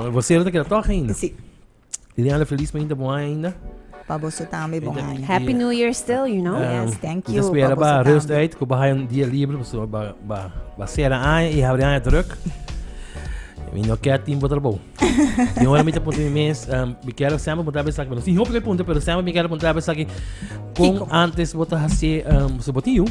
Vocero ta keda toch ainda. Sí. Liliana, feliz mainta, bon aña ainda. Pa boso tambe bon aña. Happy New Year still, you know. Yes, thank Mi you. ta spera Pa ba boso rust tambe. uit, ku ba haya un dia libre, pasobra ba ba ba sera aña i habri aña druk. Mi no kier tin bo trabou. Tin ora mi ta puntra mi mes, mi kier semper puntra bo esaki, pero sin hopi ke puntra, pero semper mi kier puntra bo esaki, kon Kiko? antes bo ta hasi, so bo tin yu,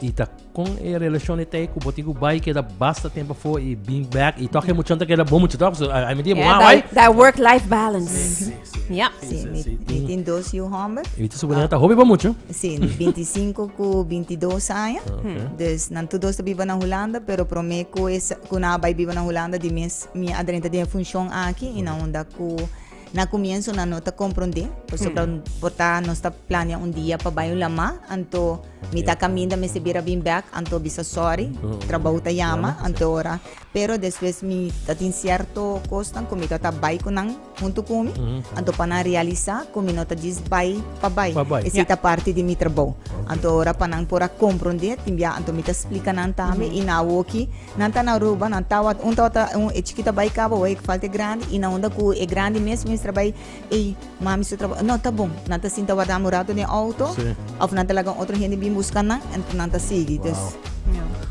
i ta Kon e relashon e ta ku bo tin ku bai keda basta tempo afó i bin bèk i tòg e muchanan ta keda bon mucha tòg? So, ai mi di bo Yeah, bai. that work life balance. Sí, sí. Ja. Sí, mi, mi tin dos yu hòmber. I ta suponé ta hopi bon mucha. Sí, 25 ku 22 aña. Okay. Dus nan tur dos ta biba na Hulanda, pero promé ku es ku nan a bai biba na Hulanda di mes mi a drenta den e funshon aki i nan unda ku Na comienzo nan no ta comprende, pasobra por ta nos ta planea un dia pa bai un lamá, anto mi ta caminda mester bira bin bek, anto bisa sorry, trabou ta yama, anto ora, pero despues mi ta tin cierto cosnan cu mi ta ta bai cu nan hunto cu mi, anto pa nan realisa cu mi no ta djis bai pa bai, esey ta parti di mi trabou, anto ora pa nan por a comprende tin bia anto mi ta splica nan tambe y na awoki. Nan ta na Aruba, nan tawat, un tawata, un e chikito a bai caba, oe falta e grandi, y na unda cu e grandi mes mester a bai, ey, mami su trabao, no, ta bon, nan ta sinta warda un rato den auto, of nan ta laga un otro hende bin busca nan, en nan ta sigui, dus,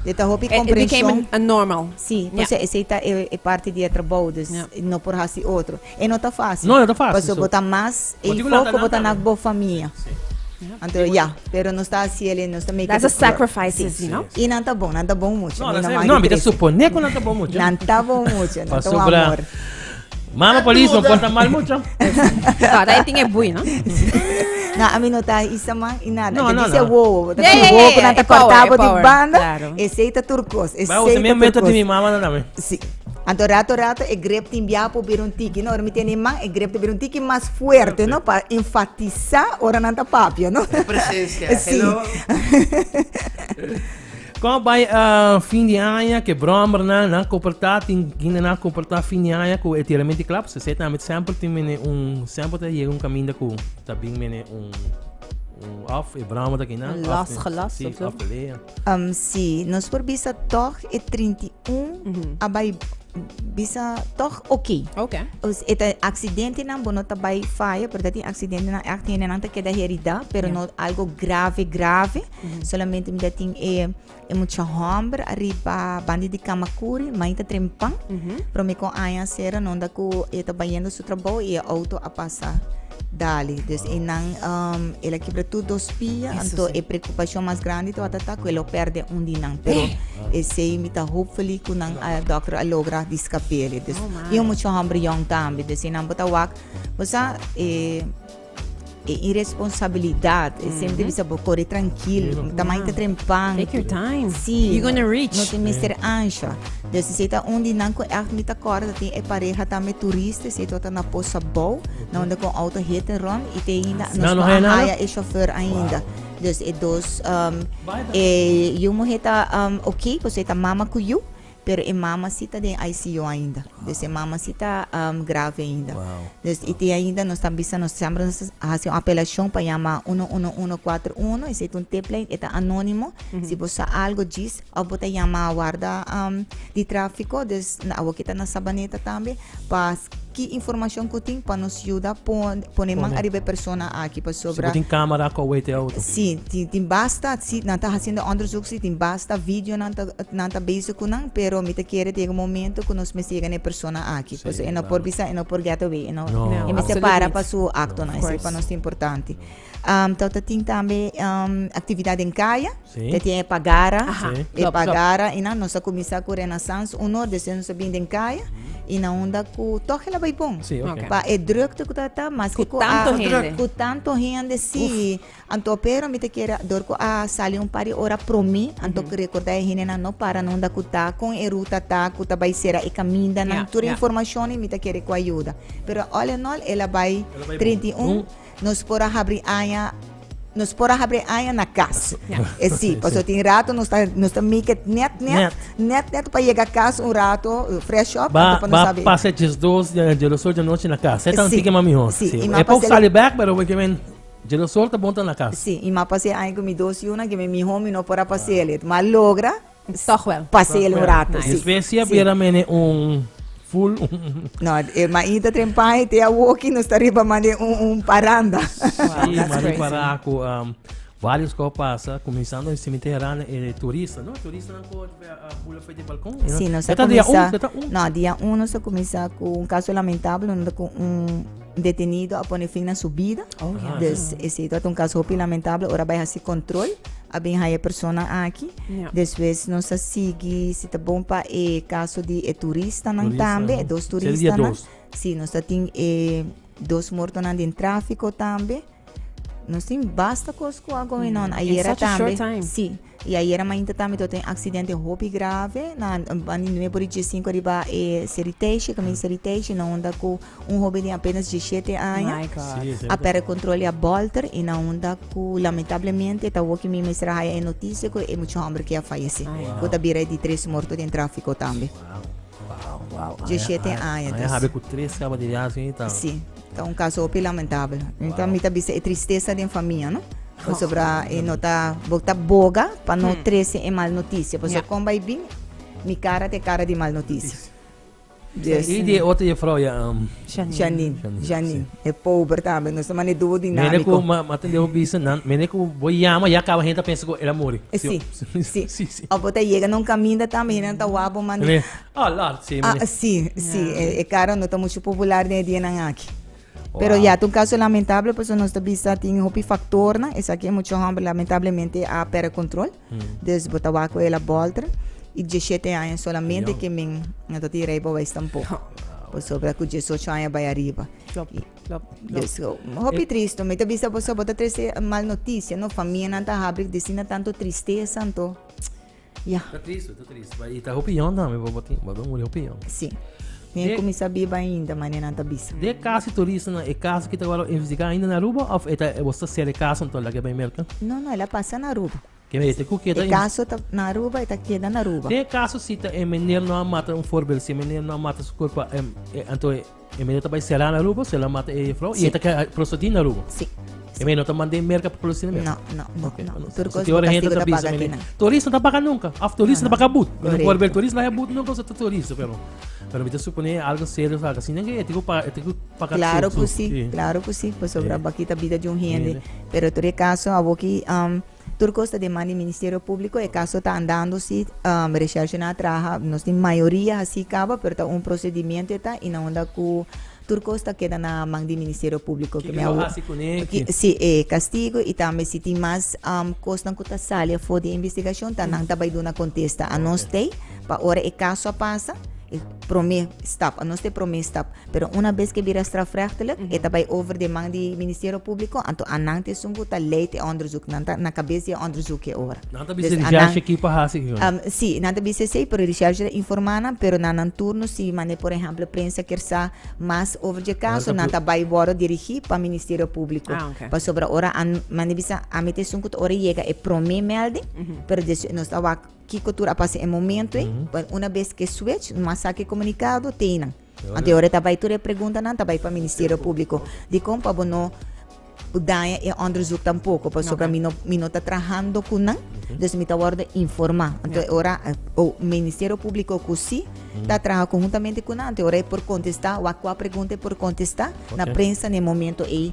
e ta hopi It became comprension. a normal. Si, pasobra esey ta e parti di e trabao, dus no por haci otro. E no ta fácil. No, no ta fácil. Pasobra bo ta mas Bo tin ei ku lanta foco, bo ta nan na tambe. bo famia. Anto, ya, pero nos ta haci el, nos ta make That's it the work. sacrifices, you know? I nan ta bon, nan ta bon mucha. No, Mi nan no mag no, di mi ta trece. supone ku nan ta bon mucha. Nan ta bon mucha, nan ta un Pasobra amor. Mama polis no por ta mal mucha. Ahora ahí tin e bui, no? No, a mi no ta isa man i nada. No, Te no, dice no. wowo. Bo ta Yeah, tin yeah, wowo yeah, ku nan yeah. ta E power, corta e bo di power. banda. Claro. Esei ta tur cos. Ba, Esei usa ta mi tur meta di cos. mi mama na tambe. Sí. Anto rato rato e grip tin bia por bira un tiki, no? Ora mi tene e man, e grip ta bira un tiki mas fuerte, no? Pa enfatisa ora nan ta papia, no? E presencia. Sí. Hello. Kon bai uh, fin di aña ke brommernan nan komportá tin hende nan komportá fin di aña ku e tiramente klap se se tambe semper tin mene un semper ta yega un kaminda ku ta bin mene un un of e brommer ta kinan Un of los gelas sí, of zo. of pelea. Um, sí, nos por bisa toch e 31 a bai bisa toch oké. Oké. Os e ta accidentenan bo no ta bai faya, pero ta tin accidentenan echt hendenan ta keda herida, pero Ja. no algo grave grave. Solamente mi ta tin e e mucha homber ariba bandi di Kamakuri, mai ta trempan. Prome con aña cera nonda cu e ta bayendo su trabou y e auto a pasa dali. Dus e nan um, el a kibra tur dos pia, Eso anto sí. e preocupacion mas grandi tabata ta cu el lo perde un di nan. Pero esey mi ta hopefully cu nan a dokter a logra di scapele. Dus Oh my. y un mucho homber jong tambe. Dus e nan bo ta wak, bo sa e e irresponsabilidad. E semper bisa bo corre tranquil, ta mai ta trempan. Take your time. Sí. You're gonna reach. No tin mester ansha. Dus esei ta un di nan ku echt mi ta kòrda tin e pareha tambe turista, esei tabata na Posa Bou, na unda ku un auto hit and run i te ainda nos No, no no a haya nada? haya e chauffeur ainda. Dus e dos e yu muhé ta oké, pasobra e ta mama ku yu, pero e mama si ta den ICU ainda. Dus e mama si ta grave ainda. Dus i te ainda nos ta bisa nos semper nos ta hasi un apelashon pa yama uno uno uno kuater uno, esei ta un tiplijn, e ta anónimo, si bo sa algo djis Of bo ta yama warda di trafiko, dus awor ki ta na Sabaneta tambe, pa ki informashon ku tin pa nos yuda pone man ariba e persona aki pasobra. Si bo tin kamera ku a wet e outo. Si, tin basta, si nan ta hasiendo onderzoek, si tin basta video nan ta nan ta bezig ku nan, pero mi ta kere ta yega un momento ku nos mester yega na e persona aki, pasobra e no por bisa e no por get away, e no e mester para pa su aktonan, esei pa nos ta importante. Ta tin tambe actividad den caya. Sí. Te tin e pagara. Aha. E Klopt, klopt. pagara. Y nan nos a cuminsa cu Renaissance uno, despues nos a bin den caya. Y na unda cu toch el a bay bon. Sí, ok. Ok. Pa e drukte cu ta ta, maske Cu cu tanto a, hende. cu tanto hende, sí. Anto pero mi ta kere dor cu a sali un par di ora prome, anto cu recorda e hendenan no para na unda cu ta, con e ruta ta, cu ta bay cera e camindanan, Ja, tur e ja. informacion y mi ta kere cu a yuda. Pero all in all el a bay El a bay bon. 31. Nos por a habri aña, nos por a habri aña na cas. E sí, paso tin rato nos ta, nos ta make it net, net, net, net pa yega cas un rato, fresh up, Ba, anto pa nos ba sabi. pasa 12, 12 de noche na cas. E tan Sí, tiki mas mihor. sí, Sí. y ma E poco pasa sali back, pero we que men 12 ta bon ta na cas. Sí, y m'a pasé aña cu mi dos yunan, que mi miho mi no por a pasé el, ma logra Toch wel. pasé el un rato, sí. Despues sí a bira mene un. Full. No, e mainta trempai te awoki nos ta riba mane un, un paranda. Sí, that's mari crazy. para ku um, varios ko pasa, kuminsando en Cementerio e turista, no? Turista nan ko bula foi de balkon. Sí, nos a Eta dia kuminsá. un, eta un. No, dia 1 nos a kuminsá ku un kaso lamentabel unda ku un detenido a pone fin na su bida. Oh, yeah. Dus esei tabata un kaso hopi lamentabel. Ora bai hasi kontrol a bin haya e persona aki. Ja. Despues nos a sigui si ta bon pa e kaso di e turistanan Turista, tambe, e no? dos Seri dia turistanan. dos. Sí, nos ta tin e dos mortonan den tráfiko tambe. Nos tin basta kos ku a going on. In Ayera such a short tambe. time. Sí. I ayera mainta tambe tabata tin aksidente hopi grave na banda di nuebe por i diesinko riba e Seriteishi, kaminda Seriteishi, na unda ku un hoben di apenas diesshete aña My God. Sí, a perde kontrol i a bolter i na unda ku lamentablemente ta awo ki mi mester a haya e notisia ku e mucha homber ke a fayesé, ku ta bira e di tres morto den trafiko tambe. Wow, wow, wow. Diesshete aña, Aña dus. habe ku tres kaba di viaje ta. Sí, ta un kaso hopi lamentabel. Enton mi ta bisa e tristesa den famia, no? Pasobra e no ta, bo ta boga pa no trese e mal notisia. Pasobra Ja. kon bai bin, mi kara ta e kara di mal notisia. Dus, I di e otro juffrouw, ja, Janine. Janine, Janine, Janine, e pober tambe, nos ta manda e duo Mene dinámiko. ku ma ma tende bisa nan, mene ku bo yama ya kaba hende ta pensa ku el a muri. Eh, Sí, sí. Sí, sí. Of bo ta yega na un kaminda tambe, hende nan ta wak bo manda. Mene, ah, Lord, sí, Ah, mene. sí, sí, e, e kara no ta mucho popular den e dianan aki. Pero Wow. ya, ta un caso lamentable, pasobra nos ta bisa tin hopi factornan, esaki e mucho homber lamentablemente a perde control. Dus bo ta wak cu el a bolter y diesshete aña solamente Jong. ke men no ta tin rijbewijs tampoco. Pasobra cu diesocho aña bay ariba. Klopt, klopt, klopt. Dus hopi tristo. Mi ta bisa boso bo ta trece mal noticia, no? Famianan ta habri desina tanto tristeza anto. Ya. Ta tristo, ta tristo. Ba i ta hopi yon tambe, bo bo tin, bo muri hopi yon. Si. Ni a kuminsá biba ainda, manera nan ta bisa. De kaso turistanan, e kaso ki ta wòrdu investigá ainda na Aruba òf e ta e bo sta sera e kaso anto laga e bai Merka? No, no, el a pasa na Aruba. Ke mester ku keda E kaso ta na Aruba, e ta keda na Aruba. Den e kaso si ta e meneer no a mata un voorbeeld, si e meneer no a mata su kurpa, anto e meneer ta bai será na Aruba, si el a mata e juffrouw, i e ta keda procedí na Aruba. Si. E meneer no ta mand'é Merka pa procedí na Merka. No, no, no, Ok, no. bueno, Tur so kos te ora bo gente kastigo ta ta bisa paga meneer, kinan. Turista no ta paga nunka, of turista No, ta paga but. no. Mi no por ber turista no haya but nunka, ta turista, pero pero mi ta supone algo serio algo asina ke e tin ku paga, e tin ku paga Claro su, ku su, si, sí. claro ku si, pasobra Sí. baki ta bida di un hende. Hende. Pero tur e kaso awoki tur kos ta den man di Ministerio Públiko, e kaso ta andando si, reshershenan a traha, nos tin mayoria hasi kaba, pero ta un procedimiento e ta i na unda ku Tur kos ta keda na man di Ministerio Públiko. Kiko lo hasi kuné? Ki, si, e kastigo i tambe si tin mas kosnan ku ta sali afó di e investigashon, ta nan ta bai duna kontesta. Anos t'ei pa ora e kaso a pasa, e promé stap, anos ta e promé stap. Pero una bes ku e bira strafrechtelijk, e ta bai over den man di Ministerio Públiko, anto anan ta esun ku ta leid e onderzoek. Nan ta na kabes di e onderzoek e ora. Nan ta bisa Dus anan recherche ki pa hasi ki. Si, nan ta bisa esei, pero recherche ta informa nan, pero na nan turno si mane por ehempel prensa kier sa mas over dje kaso, nan ta bai wòrdu dirigí pa Ministerio Públiko. Ah, ok. Pasobra ora an mane bisa ami ta esun ku ta ora yega e promé melding, pero des nos ta wak kiko tur a pasa e momento ei, pero una bes ke switch, mas sa ke komunikado tei nan. Anto e ora ta bai tur e preguntanan ta bai pa Ministerio Públiko. Dikon pa bo no daña e onderzoek tampoko? Pasobra mi no mi no ta trahando ku nan, dus mi ta wòrdu informá. Anto e ora o Ministerio Públiko ku si ta traha konhuntamente ku nan, anto e ora e por kontestá wak kua pregunta e por kontestá na prensa na e momento ei.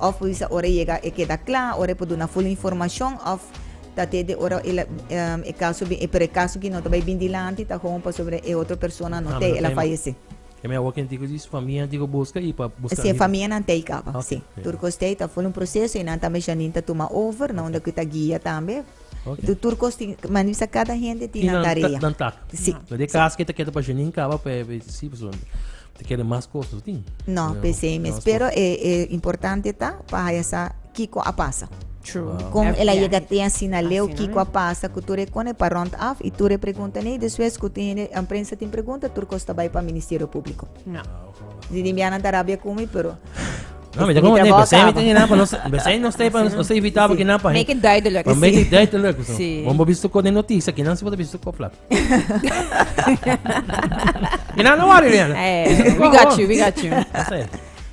Òf por bisa ora e yega e keda kla, ora e por duna ful informashon òf Ta te de ora el a e caso bin, pero e caso ki no ta bay bin dilanti ta gewoon pasobra e otro persona no tey, el a fayece. E mi awor ken dico di su famia dico busca y pa busca. Si e famianan tey caba, Ok, si. si. Tur cos tey, ta full un proceso y nan tambe Janine ta tuma over, na unda cu ta guia tambe. Ok. Tu tur cos tin, mane bisa cada hende tin Tin nan nan tarea. nan tak. Si. Pero e caso ke ta keda pa Janine caba pa e si pasobra ta keda mas cos no tin. No, p'esey mes. Mas Pero cos. e e importante ta pa haya sa kico a pasa. True. Con el a Yeah. yega te asina leu, Asina kico a mes. pasa cu tur e cone pa rond af y tur e pregunta nei. Despues cu tin hende, en prensa tin pregunta, tur cos ta bay pa Ministerio Publico. No. Di di bianan ta rabia cu mi, pero No, mi ta mi como, nee, trabao besei mi caba. tin nada pa nos, besei nos te pa nos te evitaba Sí. que nada pa Make it duidelijk. Pa make it duidelijk. So. Sí. Bon bo visto con de noticia, que nan si bo visto con plat. Que nan no worry, Rihanna. Eh, we got you, we got you.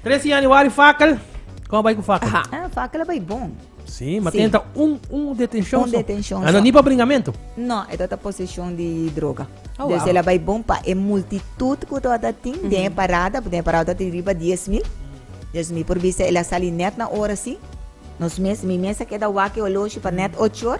13 januari fakkel. Como bai ku fakkel? Aha. Ah, fakkel a bai bon. Sí, ma Sí. tenta un un detención. Un so. detención Ah, no, so. ni pa bringamento. No, e ta posesión di droga. Oh, Dus wow. el a bai bon pa e multitud ku tabata tin den e parada, den e parada tabatin riba 10,000. Dus mi por bisa el a sali net na ora si. Nos mes, mi mes a keda wak e oloshi pa net ocho or.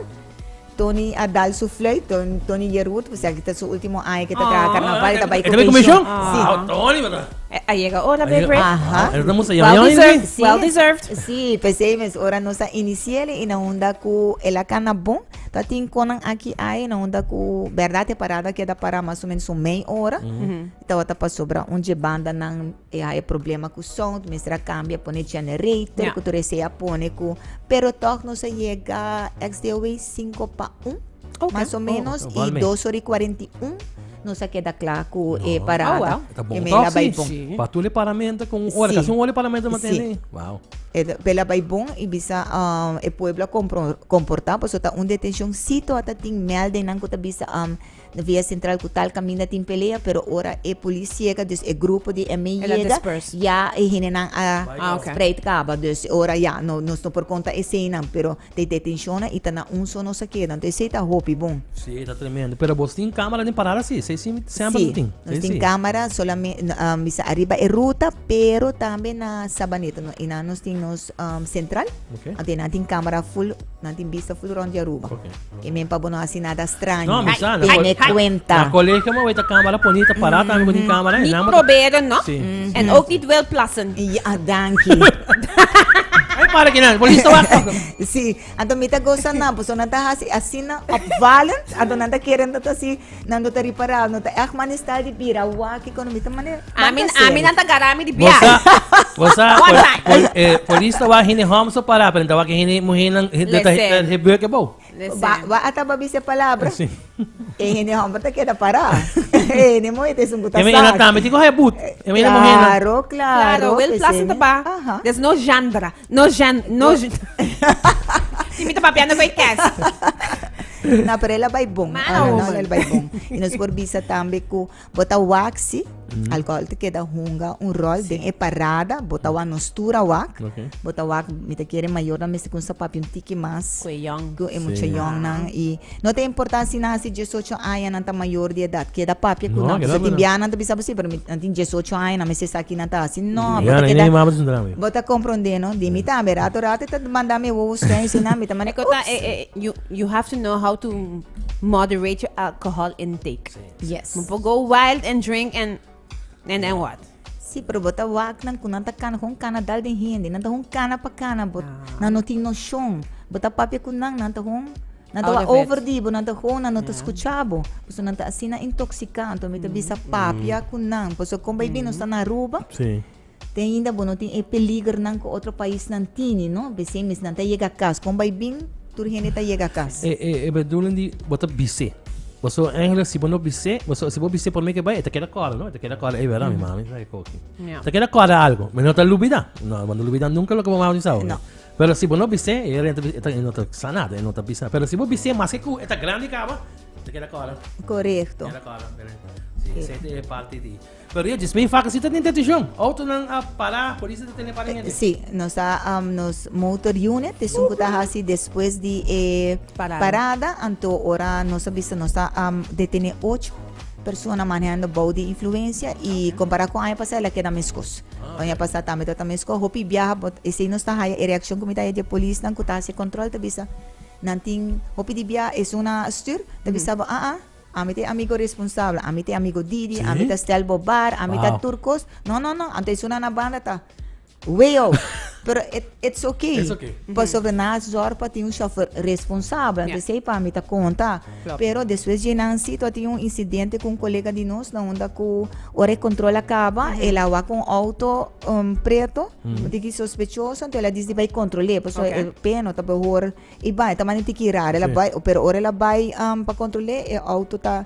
Tony a dal su fluit, Tony Yearwood, pues aki ta su ultimo aña que ta traha Oh. carnaval, ta bai E ta bai ku pensioen? Sí. Ah, Tony, bata. A yega ora, Big Ray. Aha. E ta musa Well yama deserved. Sí. Well deserved. Sí, p'esei mes ora nos a inici'el i na unda ku el a kana bon, ta tin konan aki ai na unda ku bèrdat e parada keda pará mas o menos un mei ora. Tabata pasobra un dje bandanan e haya problema ku sound, mester a kambia pone generator, ku tur esei a pone ku, pero tòg nos a yega XDOW sinku pa un, mas o menos, i dos ora i 41 nos a keda kla ku e parada. Ta bon E tòg mei la bai si. bon. Pa tur e paramento ku un ora, kasi un ora e paramento mantene. Wow. E la bai bon i bisa e pueblo a komportá pasobra ta un detenshon si tòg tin mèldingnan ku ta bisa Na via central cu tal caminda tin pelea, pero ora e polis yega, dus e grupo di ME El a yega, disperse. ya e hendenan a Ah, ok. spreid caba. Dus ora ya, no, nos no por conta eseinan, pero de detencionnan y ta na un so nos a keda. Entonces esei ta hopi bon. Sí, ta tremendo. Pero bos tin camera den parada sí, esei sí semper Sí, no tin. nos Esei tin sí. camera solamente, bisa ariba e ruta, pero tambe na Sabaneta. No, y nan nos tin nos central. Ok. Anto nan tin camera full, nan tin bista full rond di Aruba. Ok. E men pa bo no hasi nada straño. No, mi sa, na Tene co- cuenta. Na colegio mo weta cámara ponita pará tambe con die cámara. Niet En dan- proberen, no? Sí. En ook niet wil plassen. Ja, danki. Ay, para que nan, polis ta wacht. Sí, anto mi ta goza nan, pasobra nan ta hasi asina opvallend, anto nan ta kere nan ta hasi, nan no ta ripará, no ta echt mane style di bira wak i kono mi ta mane. Ami, Ban ta ami nan ta garami di Bo bia. sa, bo sa, One pol, time. pol, eh, polis ta wak hende hom so pará, pero ta wak hende muhénan, eh, ta, Lese. ta gebeurt gebouw. Lese. Ba, ba ata ba bisa palabra. Sí. E hende homber ta keda pará. E hende muhé ta esun ku ta E mena sak. tambe tin ku haya but. E mena muhénan. Claro, claro. Claro, wil p'esei plassen ta mi- ba. Aha. There's no genre. No gen, no gen. Si mi ta papiando ku e kes. No, pero el a bai bon. Mano, Ah, no, woman. el bai bon. I nos por bisa tambe ku Bo ta wak si, alcohol ta keda hunga un rol den e parada, bo ta wak nos tur a wak. Bo ta wak, mi ta kere mayornan mester cuminsa papia un tiki mas Cu e yong. cu e mucha yongnan y no ta importa si nan haci diesocho aña nan ta mayor di edad, keda papia cu nan. Pasobra tin biaha nan ta bisa bo si, pero mi nan tin diesocho aña nan mester sa ki nan ta haci. No, bo ta keda, bo ta comprende no. Di mi tambe rato rato e ta manda mi wowo schuin si nan mi ta manda ups. You have to know how to moderate your alcohol intake. Yes. Bo por go wild and drink and and then what? Sí, pero bo ta wak nan ku nan ta kana kon kana dal den hende. Nan ta hon kana pa kana. Bo, nan no tin noshon. Bo ta papia ku nan, nan ta hon nan ta Out wak of it. over di bo, nan ta hon, nan no ta skucha bo. Pasobra nan ta asina intoksiká. Anto mi ta bisa papia ku nan. Pasobra kon bai bin nos ta na Aruba. Sí. Te ainda bo no tin e peligernan ku otro paisnan tini, no? P'esei mes nan ta yega kas. Kon bai bin, tur hende ta yega kas. E, e, e bedoeling di bo ta bis'é. Paso eigenlijk si bo no bis'é, paso si bo bis'é promé ke bai, e ta keda kòrda, no? E ta keda kòrda, ey wèr, mi mami sa e koki. Ja. Ta keda kòrda algo, ma e no ta lubidá. No, bo no lubidá nunka loke bo mami bisa bo. No. Pero si bo no bis'é, e ta, e ta, e no ta sa nada, e no ta bisa. Pero si bo bis'é, maske ku e ta grandi kaba, e ta keda kòrda. Korekto. Keda kòrda. Si, esei ta e parti di. Pero ya djis mi faka si ta tin detenshon. Autonan a para, polis ta tene para hende. Sí, nos a nos motor unit esun ku ta hasi despues di e Parada. parada, anto ora nos a bisa nos ta detene ocho persona manehando bou di influensia i kompará ku aña pasá el a keda meskos. Aña pasá tambe tabata meskos. Hopi biaha bo esei nos ta haya e reakshon ku mi ta haya di e polisnan ku ta hasi e kòntròl ta bisa nan tin hopi di biaha esun a stür ta bisa bo aa. Ami ta e amigo responsabel, ami ta e amigo Didi, Sí? ami ta stel bo bar, ami ta Wow. tur kos. No, no, no. Anto esun na banda ta way out. Pero it, it's okay. It's okay. Pasobra na zorg pa tin un chauffeur responsabel. Anto Ja. esei pa mi ta konta. Klopt. Pero despues dje nan si to tin un incidente ku un kolega di nos na unda ku ora e control a kaba, el a wak un auto um, preto, un tiki sospechoso, anto el a disdi bai kontrol'é. Pasobra Okay. e peno ta behor I bai, ta manda tiki rara, el a Sí. bai, pero ora el a bai um, pa controlé, e auto ta,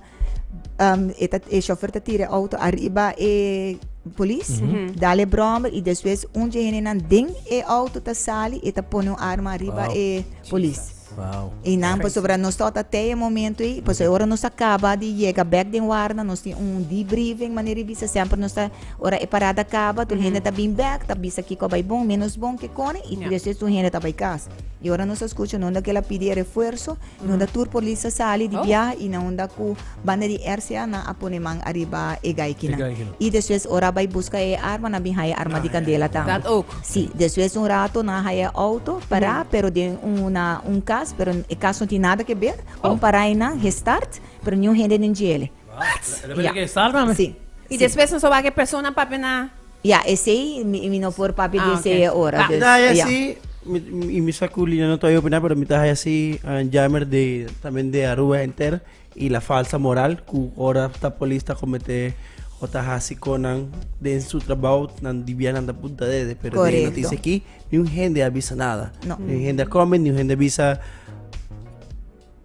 um, e, ta, e chauffeur ta tira e auto arriba e polis, dale brommer y despues un dje hendenan den e auto ta sali y ta pone un arma arriba Wow. e polis. Wow. I nan pasobra nos tabata te e momento ei, pasobra ora nos a kaba di yega bek den warda, nos tin un debriefing, manera di bisa, semper nos ta, ora e parada kaba, tur hende ta bin bek, ta bisa kiko a bai bon, menos bon, ke kone, i despues tur hende ta bai kas. I ora nos a skucha na unda ku el a pidi e refuerso, na unda tur polis a sali di biaha i na unda ku banda di RCA nan a pone man ariba e gaikinan. I despues ora a bai buska e arma, nan a bin haya e arma di kandela tambe. Dat ook. Si, despues un rato nan a haya e outo pará, pero den un na un kas, pero e kas no tin nada ke ber, un pará einan, gestart, pero niun hende den djele. Wat? El a gestart tambe? Si. I despues nos a wak e persona papia na. Ya, esei mi no por papia di Ah, esei ok. e ora. Ba. Dus, Mi ta haya ya. si, mi, mi, mi sa ku Lina no ta hopi opiná, pero mi ta haya si jammer de, también de Aruba henter y la falsa moral ku ora ta polis ta komete o ta hasi konan den su trabou nan di bia nan ta punta dede, pero den e Korekto. notisia aki niun hende a bisa nada. No. Niun hende a komen, niun hende a bisa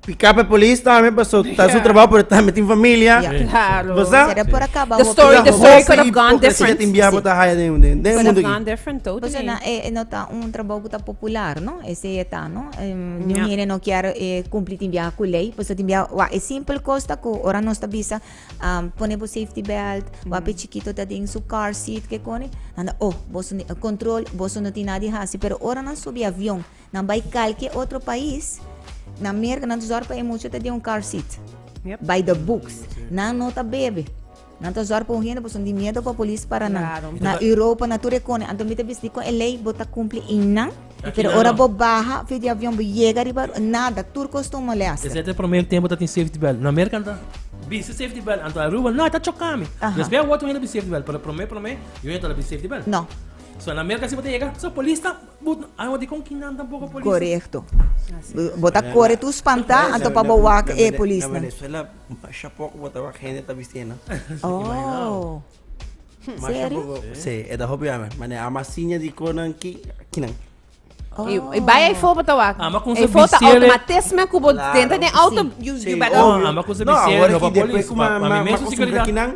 Pica pa polis tambe paso ta su trabajo pero tambe tin familia. Ja. Claro. Bo sa? Será por acaba The hopi. story, the story could have gone Hipocresía different. tin biaha bo ta haya den den den Could have mundo gone aki. different, Pasobra totally. na e, e no ta un trabou ku ta popular, no? Esei e ta, no? Em, Niun Ja. hende no kier eh, kumpli tin biaha ku lei. Pasobra tin biaha, wa, e simpel kos ta ku ora nos ta bisa, um, pone bo safety belt, wa pe chikito ta den su car seat ke kone, nan ta, oh, boso ni, control, boso no tin nada di hasi. Pero ora nan subi avion, Nan bai kalke otro pais, na Merka nan ta zorg pa e mucha ta den un car seat. Yep. By the books. Nan no ta bebe. Nan ta zorg pa un hende pasobra di miedo pa polis para nan. Claro. Na Europa, na tur e kone. Anto mi ta bisa dikon e lei bo ta kumpli einan, Aki pero nan ora no. bo baha for di avion bo yega riba nada, tur kos ta un molester. Esei ta e prome tempo ta tin safety belt. Na Merka nan ta bisti safety belt, anto Aruba no, e ta choka mi. Aha. Despues awor tur hende bisti safety belt, pero prome prome yo hende ta bisti safety belt. No. So na Merka si bo ta yega, so polis ta But awa di kon kinan tampoco polis. Korekto. Bo ta kore tur spantá anto pa bo wak e polisnan. Na Venezuela masha poko bo ta wak hende ta bisti nan. Oh. Masha Serio? poko. Sí, e ta hopi ame. Mane ama siña di konan ki kinan. I bai ei fo bo ta wak. Ama kon Ei se fo ta bistiele. automatisme ku bo Claro. denter den auto you Sí, you better. obvio. Ama kon se No, bistiele awor no pa ki despues polis, ku pa ma pa mi ma mes ma su acostumbra seguridad. kinan.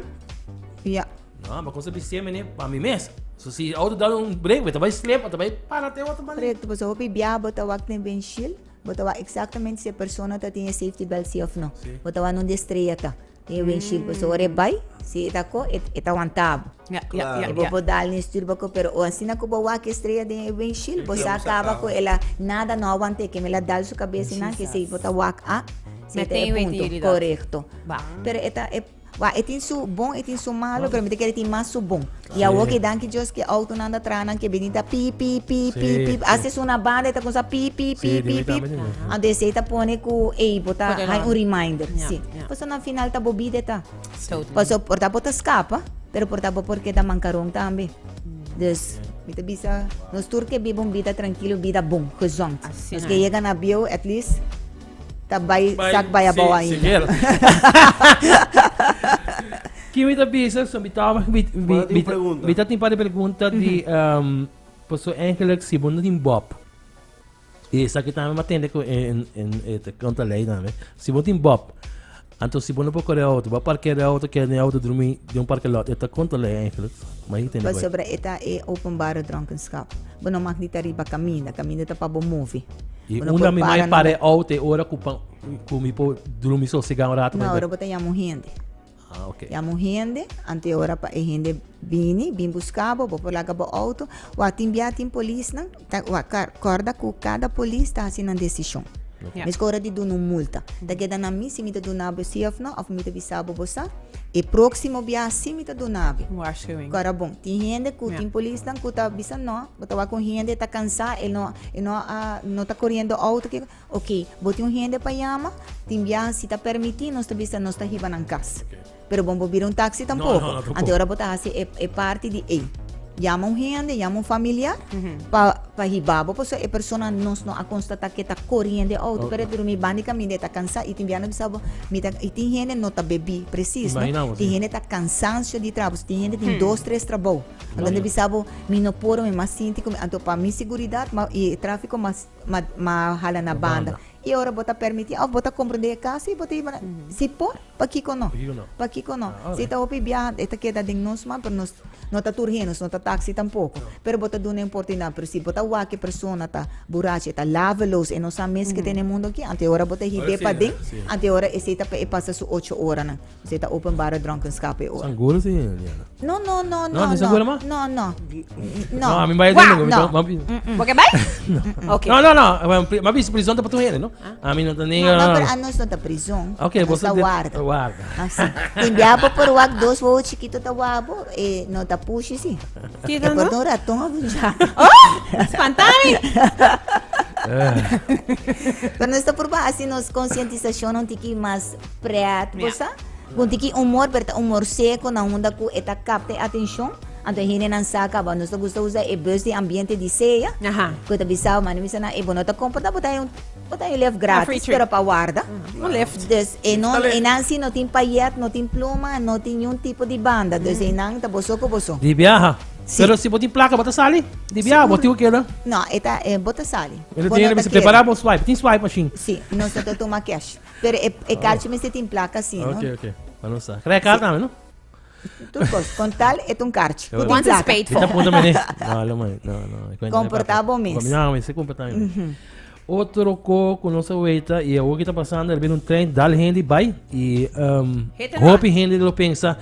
Ja. No, ma cosa bistié mene pa mi mes. So si auto dal un break, bo ta bai slip, bo ta bai para te otro manera. Correcto, pasobra hopi bia bo ta wak den windshield, bo ta wak exactamente si e persona ta tin e safety belt si of no. Si. Bo ta wak nunde estrella ta den e windshield, pasobra ora e bai, si e ta ko, e e ta wanta bo. Ja, ja, ja, E bo ja. por dal ni stuur bo ko, pero o asina ku bo wak e estrella den e windshield, bo Sí, sa bo sa kaba kaba. ku el a nada no a want'é, ke el a dal su kabes i nan, ke si bo ta wak a, si e ta e Meteen weten punto. jullie dat. Korekto. Ba. Pero e ta e Wak, e tin su bon, e tin su malo, pero mi ta kere tin mas su bon. I awor ke danki Dios ke autonan ta traha nan ke bini ta pi pi pi pi pi. Hasta esun na banda e ta kumsa pi pi pi pi pi. Anto esei ta pone ku ey bo ta hay un reminder. Si. Pasobra na final ta bo bida e ta. Pasobra por ta bo ta skapa, pero por ta bo por keda mankaron tambe. Dus mi ta bisa nos tur ke biba un bida trankilo, bida bon, gezond. Nos ke yega na bieu at least. Ta bai sak bai abou ainda. Ki mi ta bisa, so mi ta mi mi mi ta tin par di pregunta di paso eigenlijk si bo no tin bob y esaki tambe mi a tende ku en en e ta konta lei tambe si bo tin bob anto si bo no por kore auto bo a parkea e auto keda den e auto drumi den un parke lot e ta konta lei eigenlijk ma mi tende ku Pasobra e ta e openbare dronkenschap bo no mag di ta riba kaminda kaminda ta pa bo move. I Bo no unda por mi para mai na para e auto e ora ku pa ku mi por drumi sosegá un rato No, pa ora bo ta yama un hende. Ah, ok. Yama un hende, anto e ora pa e hende bini, bin buska bo, bo por laga bo auto. Wak tin bia tin polisnan, ta wak kar kòrda ku kada polis ta hasi nan desishon. Ja. Meskos ora di duna un multa. Ta keda na mi si mi ta duna bo si òf no, òf mi ta bisa bo bo sa. E próksimo bia si mi ta duna bo. Waarschuwing. Kòrda bon, tin hende ku Ja. tin polisnan ku ta bisa no, bo ta wak un hende ta kansá, e no E no a no ta koriendo auto ke ok bo tin un hende pa yama tin biaha si ta permiti nos ta bisa nos ta hiba nan kas pero bo no por bira un taxi tampoco no, no, tampoco. anto ora bo ta hasi e e parti di ey yama un hende yama un familiar pa pa hiba bo pasobra e persona nos no a constata ke ta koriendo e auto pero e drumi banda di kaminda e ta kansa y tin biaha no bisa bo mi ta y tin hende no ta bebi precies no Imagina bo, tin si. hende ta cansancio di trabaho tin hende tin dos tres trabou. Anto nan bisa bo, mi no por, mi mas sinti ku mi, anto pa mi siguridat ma i e trafiko mas ma ma hala na banda. I ora bo ta permití òf bo ta komprondé e kaso i bo ta hiba nan. Si por, pakiko no? Pakiko no? Si ta hopi biaha e ta keda den nos man, pero nos no ta tur hende, nos no ta taxi tampoko. Pero bo ta duna e oportunidat. Pero si bo ta wak e persona ta burachi, e ta laveloos, e no sa mes ke ta den e mundu aki, anto e ora bo ta hib'é paden, anto e ora esei ta pa e pasa su ocho oranan. Esei ta openbare dronkenschap e ora. Sangura si, Liana. No, no, no, No, no, ni sangura ma? no, no, No, no. a mi bai Wah, den no. no. Bo ke bai? Ok. No, no, no. Ma bis prison ta pa tur hende, no? A mi no ta ni. No, no, pero anos no ta prison. Ok, anos boso ta de- warda. Warda. Ah, si. Tin bia bo por wak dos wowo chikito ta wabo, e no ta pushi si. Kiko E por no? ta un raton of un jaco. Oh! Spantami! Pero nos ta purba hasi nos concientisacion un tiki mas Pret, bo sa? Ku un tiki humor, pero ta humor seco na unda ku e ta kapta e atencion. Anto e hendenan sa kaba. Nos ta gusta usa e bus di ambiente di sea. Ku ta bisa, manda bisa nan, e bo no ta komporta, bo ta haña un, bo ta haña un lift gratis, pero pa warda. Un lift. Dus e no, e nan si no tin payet, no tin pluma, no tin niun tipo di banda. Dus e nan ta boso ku boso. Di biaha. Si. Pero si bo tin plaka, bo ta sali? Di biaha, bo tin ku keda? No, e ta, bo ta sali. E ta Bo tin no hende ta bisa keda. prepara bo swipe. Tin swipe machine. Si, nos no ta tuma cash. Pero e, e karchi mester tin plaka si, no? Ok, ok. Pa nos sa. Krijg kaart tambe, no? Tur kos. Kon tal e ta un karchi. Ku tin Once it's plaka. paid Mi ta for. punta mene. No, lo mai. No, no. E cuenta Comporta bo mes. No, mi se comporta mi mes. Otro ko ku nos a weita y awor ki ta pasando, er bini un trein dal hende bai y um, Hit and run. hopi hende lo pensa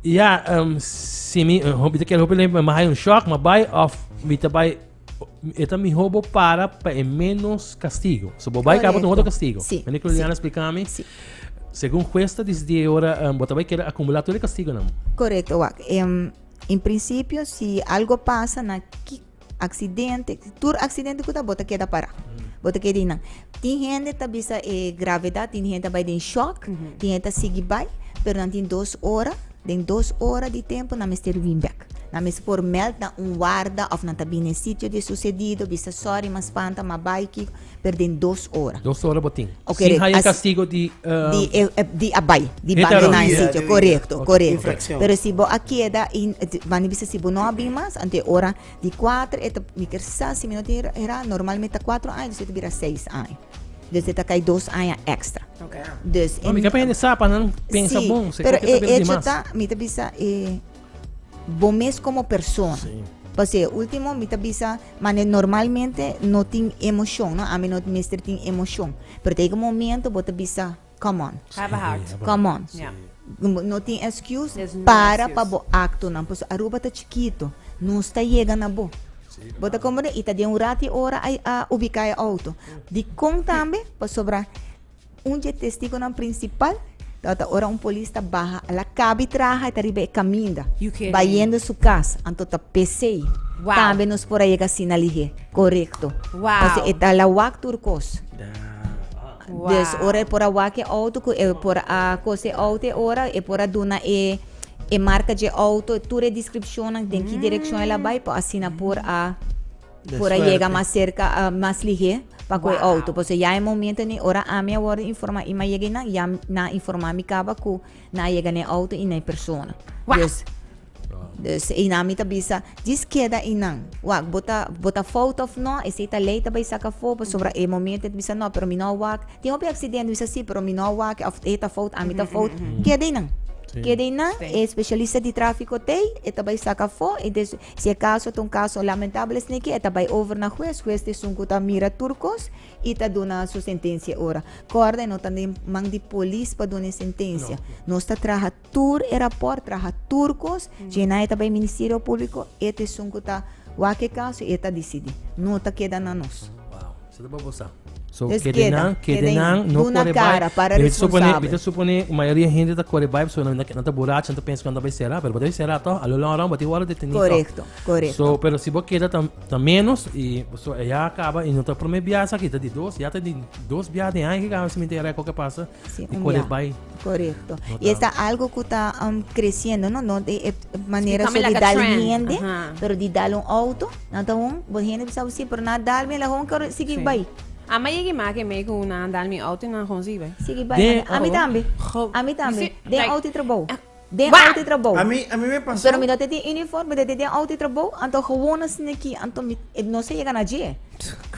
ja, um, si mi hopi ta kere hopi lempa, ma hay un shock, ma bai of mi ta bai E ta mihó bo para pa e menos castigo. So bo bai caba un otro castigo. Sí. Mene que Liliana explica mi. Sí. Según juez ta disidí e ora, um, bo ta bai kere acumula tur e castigonan. Correcto, wak. Em, in principio, si algo pasa na ki accidente, tur accidente ku ta, bo ta keda para. Bo ta keda einan. Tin hende ta bisa e gravedad, tin hende ta bai den shock, tin hende ta sigui bai, pero nan tin dos ora, den dos ora di tempo nan mester bin bek. Nan mester por meld na un warda of nan ta bini e sitio di e susedido, bisa sorry ma spanta, ma bai kiko, pero den dos ora. Dos ora bo tin. Ok, Sin haya as- castigo di... eh, Di, e, e, di a bai, di Hit and bandoná run. e Di- sitio, di- korekto, Ok. korekto. Infraccion. Pero si bo a keda i manda bisa si bo no a bin mas, anto e ora di kuater e ta, mi ker sa si mi no tin era, normalmente ta kuatro aña, dus e ta bira seis aña. Dus e ta kai dos aña extra. Dus No, mi ke pa hende sa pa nan pensa Sí, bon. Se pero koke ta e bira di hecho mas. ta, mi ta bisa e bo mes como persona. Sí. Pasobra e ultimo mi ta bisa, mane normalmente no tin emocion, no? Ami no mester tin emocion. Pero ta yega un momento bo ta bisa, come on. Have a heart. Come on. Yeah. No tin excuse There's no para excuse. pa bo actonan. Pasobra Aruba ta chikito. Nos ta yega na bo. Bo ta comprende? Y ta den un rato y ora a, a ubica e auto. Dicon tambe? Pasobra Un dje testigonan principal tabata ora un polis ta baha a la cabi traha y ta riba e caminda You kidding. bayendo su cas. Anto ta pesey. Wow. Tambe nos por a yega asina lihe. Corecto. Wow. Pasobra e ta la wak tur cos. Wow. Dus ora e por a wak e auto cu e por a cose e auto e ora e por a duna e e marca dje auto tur e descripcionnan den ki direccion el a bay pa asina por a De Por a yega suerte. mas cerca, mas lihé pa cu e Wow. auto. Pasobra ya e momento ni ora ami a wordo informa y mi a yega einan, ya nan a informa mi caba cu nan a yega na e auto y na e persona. Wow. Dus, dus einan mi ta bisa, djis keda einan. Wak, bo ta, bo ta fout of no, esey ta ley ta bay saca afo, pasobra e momento e ta bisa no, pero mi no a wak. Tin hopi accidente, mi bisa si, pero mi no a wak, of e ta fout, ami ta fout. Keda einan. Sí. Keda einan, Sí. e specialista di trafico t'ey, e ta bay saca afo, y des, Si e kaso ta un kaso lamentabel esneki e ta bai over na hues, hues ta esun ku ta mira tur kos i ta duna su sentensia e ora. Kòrda e no ta den man di polis pa duna e sentensia. Nos ta traha tur e rapòrt, traha tur kos, djena e ta bai Ministerio Públiko, e ta esun ku ta wak e kaso i e ta disidí. No ta keda na nos. Wow, esei ta babosa. So, Dus kede keda, nan, kede kede nan, nan. no Duna kore bai. cara para Mi ta supone, mi responsabel. ta supone mayoria hende ta kore bai pasobra nan nan ta burachi, nan ta pensa ku nan ta bai sera, pero bo ta bai sera tòg, a lo long run bo tin wòrdu detení tòg. Korekto, korekto. So, pero si bo keda ta ta menos i so e ya kaba i no ta prome biaha esaki, ta di dos, ya ta di dos biaha den aña ke kaba si mi ta yera koke pasa Sí, di un kore biaha. bai. Korekto. No I ta. ta algo ku ta um, kresiendo, no? No di e manera so becoming di like a dal trend. hende, Aha. pero di dal un auto, nan ta un, bo hende bisa bo si, pero nan a dal mi, el a hon kor sigui Sí. bai. Ama yegi ma ke me ku nan dal mi auto i nan hon sigui bai. Sigui bai. Den- Ami oh. tambe. Go. Ami tambe. You see, Den like- auto i trabou. Den Wah! auto i trabou. A mi, a mi me pasó. Pero mi no te tin uniform, mi te tin auto i trabou, anto gewoon asina aki, anto mi, e no se yega na dje.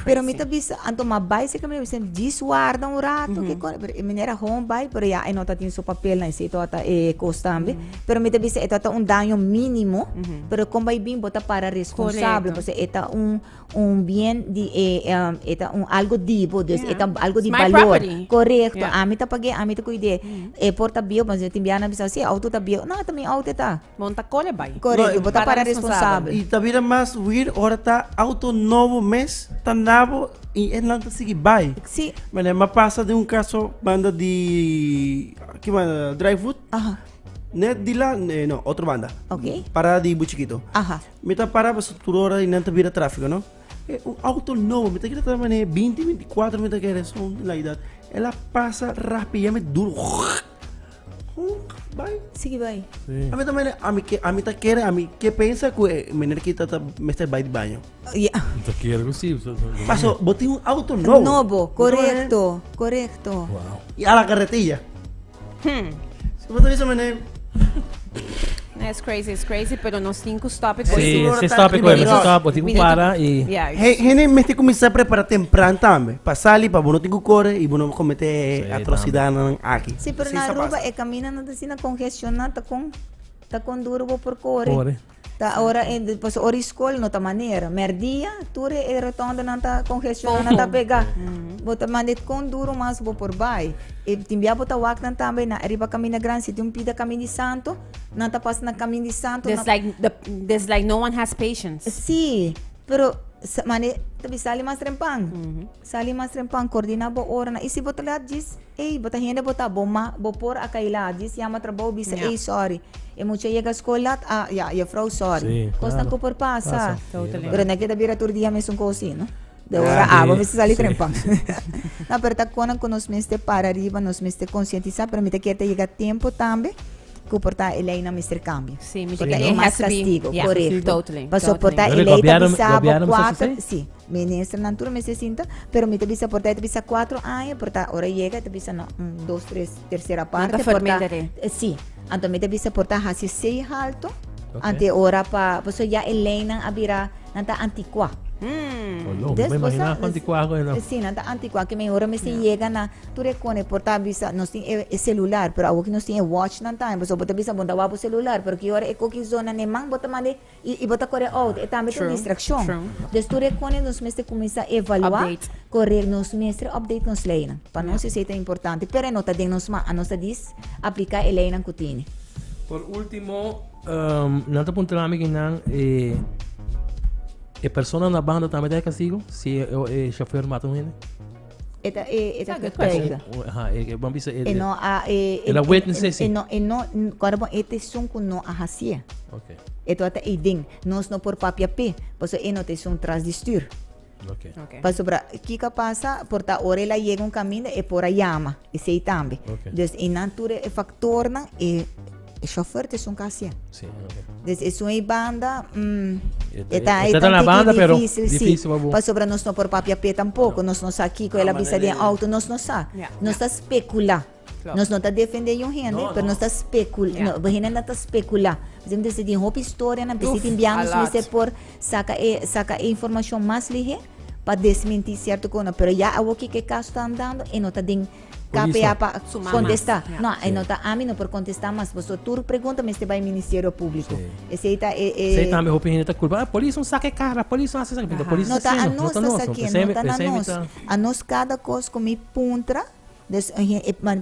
Pero mi ta bisa, anto m'a bai cerca mi bisa, djis warda un rato, ke kos, pero e meneer a gewoon bai, pero ya e no ta tin su papelnan, esei tabata e kos tambe. Pero mi ta bisa e tabata un daño mínimo, pero kon bai bin bo ta para responsabel, pasobra e ta un un bien di e e ta un algo di bo, dus e ta algo di It's my balor. property. Korekto, Yeah. ami ta pag'é, ami ta kuid'é. E por ta bieu, pasobra tin biaha nan bisa, si e outo ta bieu, no, ta mi outo e ta. Bon ta kore bai. Korekto, No, bo ta para para responsabel. responsabel. I ta bira mas weird ora ta auto nobo mes ta nabo i e nan ta sigui bai. Sí. Mane m'a pasa den un kaso banda di ki banda Drijfvoet. Aha. Net di la eh, no otro banda. Ok. Parada di Buchiquito. Aha. Mi ta para pasobra tur ora i nan ta bira trafiko no. E un auto nobo mi ta kere ta mane binti binticuatro mi ta kere something like that. El a pasa rapi yami duro. Bai. Sigui bai. Sí. Ami ta mene, ami ke, ami ta kere, ami ke pensa ku e meneer ki ta ta mester bai di baño. Ja. Ta kere ku sí. Paso, bo tin un auto nobo. Nobo, Bo ta mene- korekto, korekto. Wow. I a la carretilla. Si bo ta bisa meneer, It's crazy, it's crazy, pero nos tin ku stop it. Sí, Seguro sí, ta stop it, riba sí, road. stop. Bo tin ku para i... Yeah. He, hende mester kuminsá prepará tempran tambe. Pa sali, pa bo no tin ku kore i bo no kometé Sí, atrosidatnan aki. Sí, pero Así na sa Aruba pasa. e kaminda no ta asina kongestioná, ta kon, ta kon duro bo por kore. Kore. Ta ora e, pasobra ora di skol no ta manera. Mèrdia tur e rotondanan ta kongestioná, nan ta pegá. Bo ta manda kon duro mas bo por bai. E tin bia bo ta wak nan tambe na riba kaminda grandi, si tin un pida kaminda di santo, nan ta pasa na kaminda di santo. There's like, the, there's like no one has patience. Sí, pero sa mane ta bisa sali mas trempan. Sali mas trempan, coordina bo oranan. I si bo ta laat djis, ey, bo ta hende bo ta, bo ma, bo por a kai laat. Djis yama trabou bisa, Ja. ey, sorry. E mucha yega skol laat, ah, ya, juffrouw, sorry. Sí, Kosnan claro. ku por pasa. Pasa. Totally. Pero no ke ta bira tur dia mesun kos así, no? De Ja. ora abo mester sali Sí. trempan. No, pero ta konan ku nos mester para riba, nos mester konsientisá, pero mi ta kier ta yega tempo tambe ku por ta e leynan mester kambia. Sí, mi Por ta ta it e mas has to be- kastigo, yeah, korekto. totally, Paso por ta totally. e Pero ley ta gobièrnu- bisa bo gobièrnu mester kuater, hasi? sí, ministernan tur mester sinta, pero mi ta bisa por ta e ta bisa kuatro aña, por ta ora yega e ta bisa no, un, dos, tres, tersera parte, por ta, verminderen. sí, anto mi ta bisa por ta hasi sei halto, Ok. ante ora pa, paso ya e leynan a bira, nan ta anticuá. Oh, no, Des me imagina cosa- cuánto cuago no. Sí, nan ta anticuá, ke mehor mester yega na tur e kone por ta bisa, nos tin e celular, pero awor ki nos tin e watch nan tambe, pasobra bo ta bisa bo ta wak bo celular, pero ki ora e koki zona na e man bo ta manda i bo ta kore out, e tambe ta un True, distraccion. true. Dus tur e kone nos mester cuminsa evalua, Update. kore, nos mester update nos leynan. Pa nos esey ta importante, pero e no ta den nos man, a nos ta dis aplica e leynan cu tini. Por ultimo, Nan ta puntra mi kinan e e persona na banda tambe ta e castigo si e e chauffeur mata un hende? E ta e e ta That's a good question. getuige. Aha, e e ban bisa e E no a e El a witness e si. e no e no kòrda bon e ta esun ku no a hasié. Okay. E tabata ei den. Nos no por papia p'e, pasobra e no ta esun tras di stuur. Okay. Okay. Pasobra kiko a pasa por ta ora el a yega un kaminda e por a yama esei tambe. Okay. Dus einan tur e faktornan e e chauffeur ta esun ka hacié. Sí, okay. Dus esun ei banda mm, E e ta e e ta ta na un tiki banda pero difícil sí. difícil pa bo. Pasobra nos no por papia p'e tampoco, nos no sa kiko el a bisa den auto, nos no sa. Ja, Nos ja. ta speculá. Klopt. Nos no ta defende yung hende, No, pero no. nos ta specula. Ja. No, hende na ta specula. Por ejemplo, tin hopi historia na Uf, tin bianos a lot. mester por saca e saca e informacion mas lihe pa desmenti cierto cosa. Pero ya awo ki ke caso ta andando e no ta den Polis KPA no. pa Su mama. contesta. Ja. No, e no ta ami no por contesta mas. Boso tur pregunta mester bay Ministerio Publico. Sí. Esey ta e e Sei tambe hopi hende ta culpa. Ah, polis no saca e cara, polis no hace esaki. Pero polis No ta ta a haciendo, no nos ta ta nos. sakiendo, Pesey no ta na pesey mi nos. ta. A nos cada cos cu mi puntra Dus,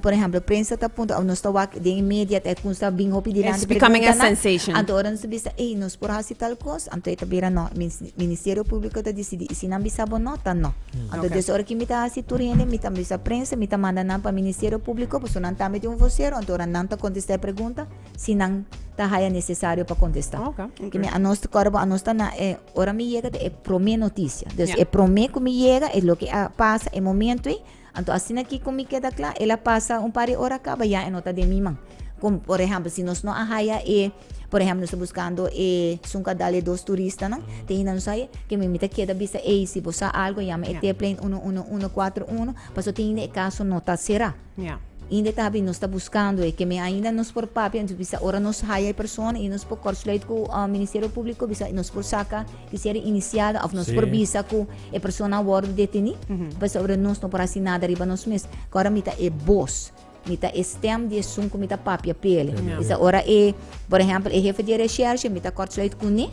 por ehempel, prensa ta puntra, of nos ta wak den e media ta e kunsa bin hopi dilanti It's becoming a preguntanan. sensation. Anto ora nos ta bisa, ey, nos por hasi tal kos, anto e ta bira no, Ministerio Publico ta disidi, i si nan bisa bo no, ta no. Anto Okay. dus ora ki mi ta hasi tur hende, mi ta bisa prensa, mi ta manda nan pa Ministerio Publico, pasobra nan tambe tin un vocero, anto ora nan ta kontesta e pregunta, si nan ta haya necesario pa kontesta. Okay. Ki mi anos ta kòrda bo, anos ta na e, ora mi yega ta e promé notisia. Dus Ja. e promé ku mi yega, e loke a pasa e momento ei, Anto asina ki ku mi keda kla, el a pasa un par di ora kaba, ya e no ta den mi man. Kon, por ehèmpel, si nos no a haya e, por ehèmpel, nos ta buskando e sunka dal e dos turistanan, te hinda nos haya, ke mi mi ta keda bisa, ey, si bo sa algo, yama e Ja. teplijn 11141, pasobra te hinda e kaso no ta será. Ja. Inda ta habri, nos ta buscando e. Keme ainda nos por papia, nos bisa ora nos haya e persona y nos por kortsluit cu Ministerio Publico, bisa nos por saca kisiera iniciada of nos por bisa cu e persona a wordo deteni, pasobra nos no por haci nada riba nos mes. Ora mi ta e bos, mi ta e stem di esun cu mi ta papia p'ele. Bisa ora e, por ehempel, e hefe di e recherche, mi ta kortsluit cune,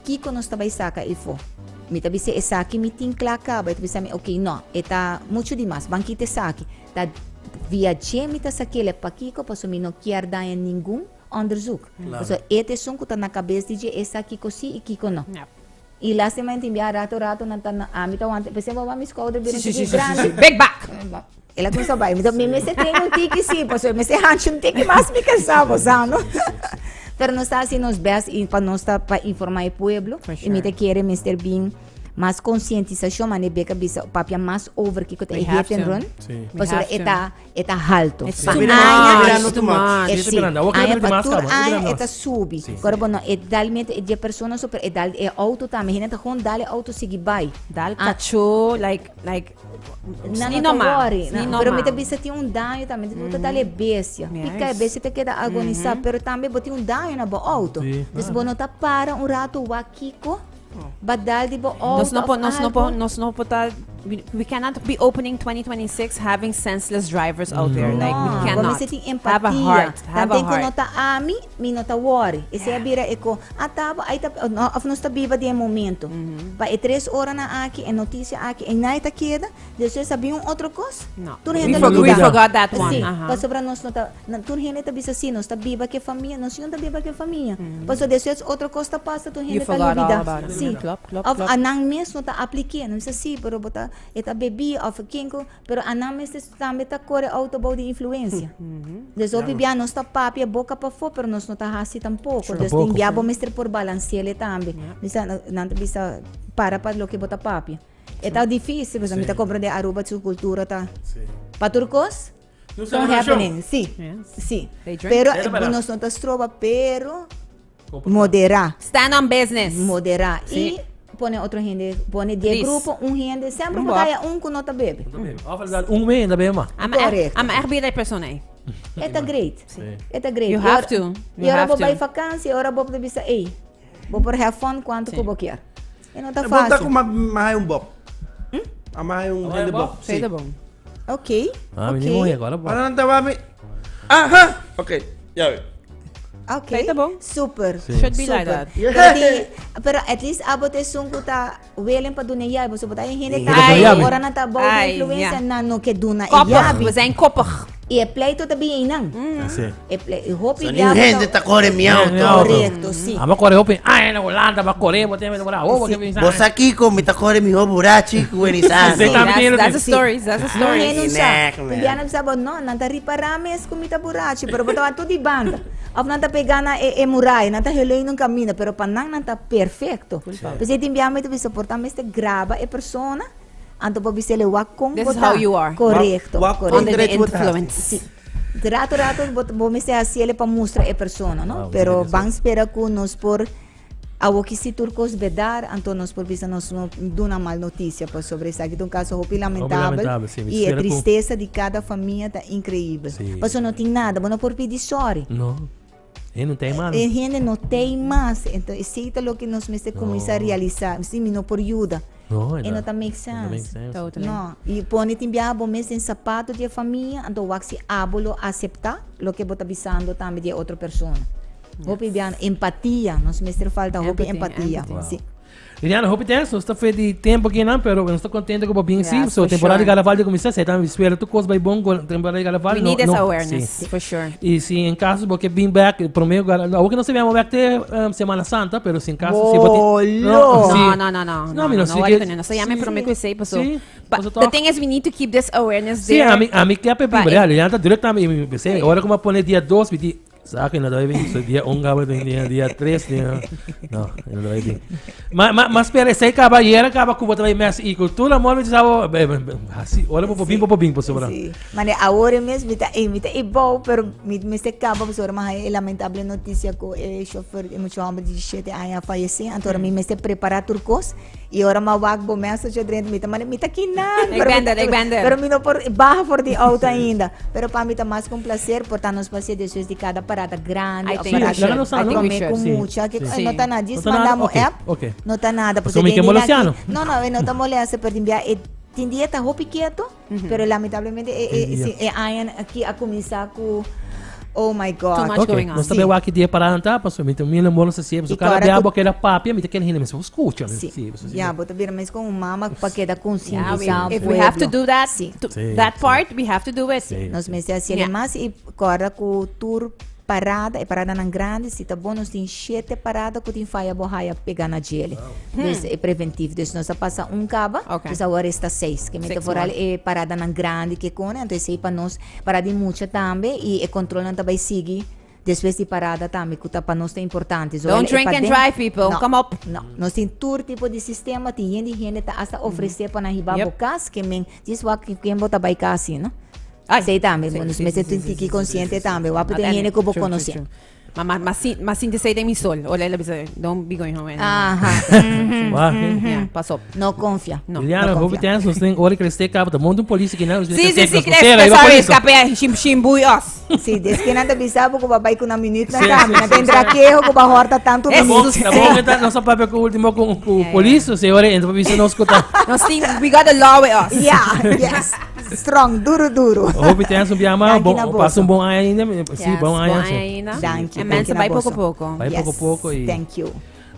Kiko nos ta bai saka efo? Mi ta bisa esaki mi tin kla kaba. E ta bisa mi, ok, no, e ta muchu di mas, ban kita esaki. Ta via dje mi ta sak'el. Pakiko? Pasobra mi no kier daña ningun onderzoek. Pasobra e ta esun ku ta na kabes di dje, e sa kiko si i kiko no. I lastima mi tin biaha rato rato nan ta na ami ta wanta, p'esei bo wak mi skouder bira un tiki grandi. Big back! El a kuminsá bai. Mi ta, mi mester train un tiki sí, pasobra mi mester hancha un tiki mas mi cansá, bo sa, no? Pero nos ta hasi nos best i pa nos ta pa informá e pueblo. For I mi ta sure. kere mester bin mas konsientisashon, manera Beka bisa, papia mas over kiko ta We e have hit and to. run. Sí. We Pasobra have e to. ta, e ta halto. It's Pa too aña, much. Mira, It's no too too much. much. E Sí, sí. grande. Awor Aña kere pa mas tur kaba, aña grande e ta mas. subi. Sí. Kore bo no, e dalmente e die persona so, pero e dal e auto tambe. Hende ta gewoon dal e auto sigui bai. Dal Ah. kachó, like, like, Nan Ni no ta normal, worry, ni na, normal. pero mi ta bisa tin un daño tambe, bo ta dal e bestia. Pica e bestia ta keda agonisa, pero tambe bo tin un daño na bo auto. Sí. Dus bo no ta para un rato wak kiko ba dal di bo auto Nos no por, of nos no por, algo. nos no por ta, we, we cannot be opening 2026 having senseless drivers out there. Like, we No, bo cannot. mester tin Have a empatia. heart, have a Tanten ku no heart. ta ami, mi no ta worry. Esei a bira e ko, a ta bo, ai ta, no, of nos ta biba den e momento. Pa e tres oranan aki, e notisia aki, e nai ta keda, despues a bin un otro kos, No. tur We hende lo we bida. forgot that one. Sí, Aha. pasobra nos no ta, na, tur hende ta bisa si, nos ta biba ku e famia, nos no ta biba ku e famia. Pasobra despues otro kos ta pasa, tur You hende ta forgot all lubida. about it. Sí. Klop, klop, Of klop. a nan mes no ta aplik'é, nan bisa si, pero bo ta, e ta bebí of ken ku. Pero anan mester tambe ta kore auto bou di influencia. Dus hopi bia nos ta papia boca pafó, pero nos no ta haci tampoco. Dus tin bia bo mester por balance'le tambe. Bisa, nan ta bisa para pa loke bo ta papia. E ta dificil, pasobra mi ta comprende Aruba su cultura ta pa tur cos. Son happening, si. Si. Pero nos no ta stroba, pero Moderá. Stand on business. Moderá. I pone otro hende, pone di e grupo un hende, semper bo ta haya un ku no ta bebe. Of al un me ta bebe mas. Correcto. Ama echt bira e persona ei. E ta great. E ta great. You have to. I ora bo bai vakantie, ora bo ta bisa ei, bo por have fun kuantu ku bo kier. E no ta Bo ta fácil. ku ma haya un bob. A haya un hende bob. Sí. Ta bon. Ok. Ah, mi ni mujer, agora bo. Ahora nan ta mi. Aha. Ok, ya ve. Ok. Ta bon. Super. Sí. Should be like Super. that. Pero, di, pero at least abo te sun ku ta willing pa duna yabi. Bo ta hende ta Ai. ora nan ta bou di Ai, influencia ja. nan no ke duna e Koppig. yabi. We zijn koppig. I e pleito ta bin einan. Sí. E ple, e hopi So, biaha ni hende ta kore mi auto. Mi auto. Correcto, sí. Amo kore hopi, ai na Holanda ba kore, bo tem bora, oh, bo Bo sa kiko mi ta kore mi ho burachi ku Sí, Enisano. tambe That's, that's the Sí. stories, that's the No stories. hende sa. Nek, man. Biana bisa bo no, nan ta ripará mes ku mi ta burachi, pero bo ta wak tur di banda. Of nan ta pegá na e, e muraya, nan ta helei nun kaminda, pero pa nan nan ta perfecto. P'esei tin biaha mi ta bisa por ta mester graba e persona, anto bo bis'el e wak kon This bo is ta. how you are. Correcto, Wak- wak correcto. Under the Derecho bo ta hasi. influence. Sí. Rato rato bo, bo mester hasiel pa mustra e persona, no? Ah, Pero sí, sí. ban spera ku nos por Awo ki si tur kos bedar, anto nos por bisa nos no duna mal notisia pasobra esaki ta un kaso hopi lamentabel lamentabel, sí. Mi i e spera ku- tristesa di kada famia ta inkreibel. Sí. Pasobra no tin nada, bo no por pidi sorry. No. E no ten mas. E hende no ten mas. Ento esei ta loke nos mester kuminsá No. realisá. Si mi no por yuda. No, E no ta make E no make sense. sense. Totally. No, i pone tin biaha bo mes den sapato di e famia, anto wak si abo lo aseptá loke bo ta bisando tambe di e otro persona. Hopi biaha empatia, nos mester falta hopi Empathy, empatia. empathy. Si. Liliana, hopi thanks. Nos ta fe di tempo aki nan, pero nos ta contento cu bo bin si. Yes, So, for temporada di sure. Carnaval di cuminsa, si ta spera tu cos bay bon cu temporada di Carnaval. We no, need this no, awareness, si. for sure. Y si en caso bo ke bin back, prome lugar, awor que no se veamos back te Semana Santa, pero si en caso si bo ti- Bolo. si. No, no, no, no. No, mi no, no, si no, que- no, no, se llama sí. prome que sei, paso. Sí, But paso the toch. thing is, we need to keep this awareness Sí, there. a mi ke pe Pa- bim, Liliana ta directamente, mi pensé, ahora como pone dia 2, mi di, Sa que no ta bin, so dia 1 gaba bin, dia dia 3, dia no, no ta bin. Ma ma ma spera sei caballero caba cu bo ta bay mes y cultura amor mi sabo hasi ora bo bin bo bin por sobra. Sí. Mane awor mes mi ta mi ta ibou pero mi mester caba pasobra mi haya e lamentable noticia cu e chauffeur e muchacho homber di 17 aña a fayece anto ora mi mester prepara tur cos. Y ora m'a wak bo message adrent mi ta manda mi ta kinan. Ik ben der, ik ben der. Pero mi no por baha for di auto ainda. Pero pa mi ta mas cu un placer por ta nos pasia despues di cada parada grandi I of think we parada should. Laga nos I think we prome should. cu Sí, mucha que sí. no ta nada. Djis No ta nada? mandamos Ok, app. ok. No ta nada. Pasobra mi ke molestiano. No, no, e no ta molestia, pero tin bia e tin dia ta hopi keto, pero lamentablemente e e Tin dia. si e aña aki a cuminsa cu oh my God. Too much Ok, going on. nos ta bay wak di e parada ta, pasobra mi ta mi namoro sa siempre, so Y cada kora bia ku- bo keda papia, mi ta keda hende mester scucha. Sí. Sí, pasobra Ya, bo ta bira mes con un mama pa keda Yeah, concientisa we, if we have to do that, Sí. to- Sí, that sí. part, we have to do it. Sí. Nos mester hacié Yeah. mas y corda cu tur parada, e paradanan grandi, si ta bon nos tin shete parada cu tin faya bo haya pega na djele. Dus e preventief. Dus nos a pasa un caba, Ok. dus awor esta seis. Ke mester Six vooral more. e paradanan grandi ke kone, anto esey pa nos parada di mucha tambe y e controlnan ta bay sigui despues di parada tambe cu ta pa nos ta importante. Zowel Don't e drink and paden- drive, people. No. Come up. No, nos tin tur tipo di sistema, tin yen di hende ta hasta ofrece pa nan hiba Yep. bo cas, ke men djis wak ken bo ta bay cas asina. Ay. Sei tambe, Sí, nos sí, mester sí, sí, tin sí, tiki sí, consciente tambe. Wapu Not tin hende ku bo true, true, conoce. true. Ma ma ma si ma sinti sei den mi sol. Ola ela bisa don't be going home anymore. Aha. Wak, eh. Yeah, pas op. No confia. No. Liliana, no hopi confia. tens, nos tin ora kreste kaba, ta monta un politie ki nou, Sí, sí, sí, crees, sorry, escapé, shim shim bui os. Sí, des que nan ta bisa bo ku ba bai ku na minuut na Sí, kami. sí, Nan sí, tendrá sí. keho ku ba horta tantu Es- minuut. Tá bom, que tá nossa papia com o último com com o polícia, senhor, entra para bisa nos escutar. Nos tin, we got the law with us. Yeah, yes. Strong, duro, duro. Hopi tens um biama, Danki bom, na boso. passa um bom ano ainda, sim, Yes, bom ano. bom sim. ainda. Danki, E danki mensen na bai pouco boso. pouco. Bai pouco pouco e Thank you.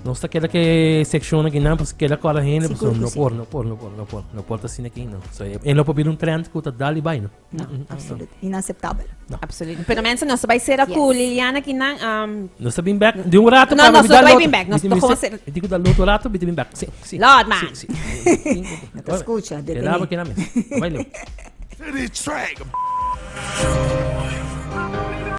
Nos ta keda ke seccion aki nan, pasobra keda kora hende, Sigur pasobra ku no si. por, no por, no por, no por, no por ta asina aki no. So, e no por bira un trend ku ta dal i bai no. No, absoluut. Inaceptabel. Absoluut. Pero mensen, nos ta bai sera ku Liliana aki nan. Um, Nos ta bin back di un rato No, pa nos mi no dal ta bai otro. bin back. Nos Mi ta mi gewoon se- ser- Mi tin ku dal otro rato, mi ta bin back. Si, si. Lord, man. Si, si. No ta scucha, Te daba detene. ki nan mes. Bai leu. City Track.